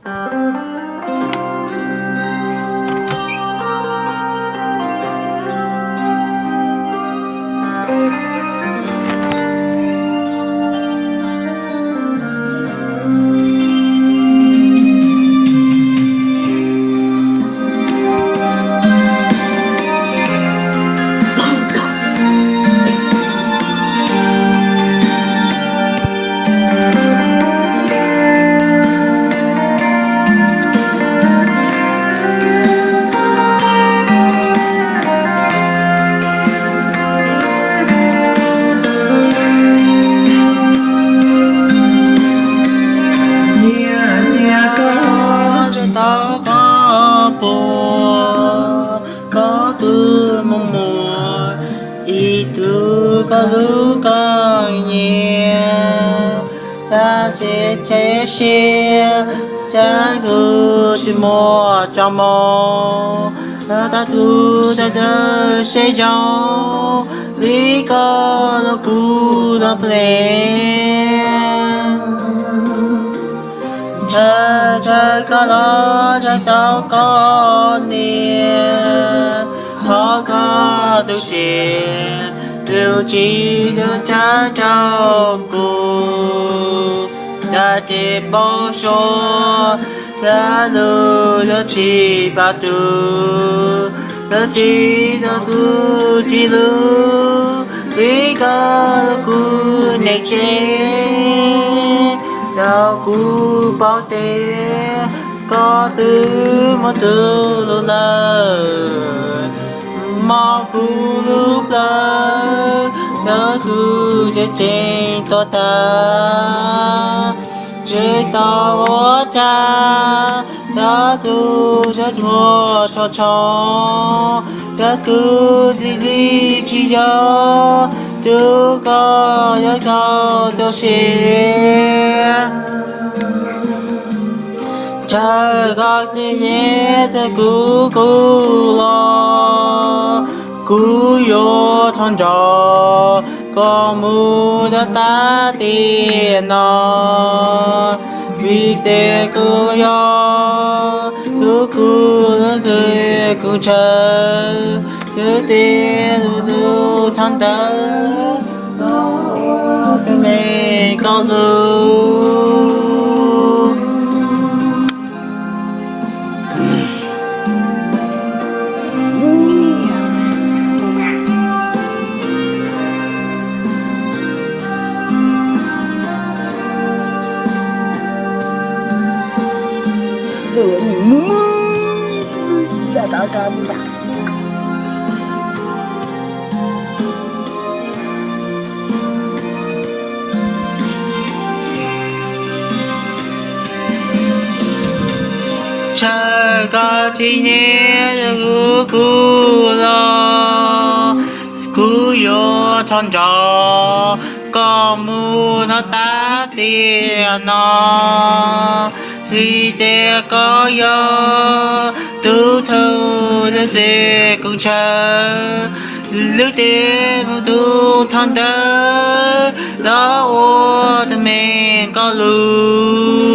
Niam tias koj tsis tau koj puas, koj twb mus muaj ib tug koj hlub koj nyiam. Tab sis txhais siab, tab sis kuv tsis muaj txoj hmoo, tab sis kuv tab tom seb zoo, vim koj los kuv los ple. Ntshaw ntshaw koj los ntshaw tau koj niam, thov koj tu siab, tus tsis tau tsab rau kuv, tab sis paub suav, tab sis lub yuav tsis pab tug, yuav tsis tau tus tsis hlub, vim koj los kuv niam tsev, tau kuv paub tias koj twb muaj tus hlub lawm, mob kuv lub plawv, tau tus tseem tseem tuag tag, tsis tau ua cas, tau tus tseem muaj txoj hmoo, tau kuv cia li tsis yog tus koj yuav tau tu siab. Ntshaw koj tsis nyiam txog kuv, kuv los kuv yuav thov nrog koj mus rau tag tiam no, vim tias koj yog tus kuv hlub, tus kuv ntshaw, tus tias tus tus thov ntawd, tus me koj lub. Ntshaw koj tsis nyiam txog kuv, kuv los kuv yuav thov nrog koj mus rau tag tiam no, vim tias koj yog tus thov, tus tias kuv ntshaw, tus tias mus tus thov ntawd los ua tus me koj lub.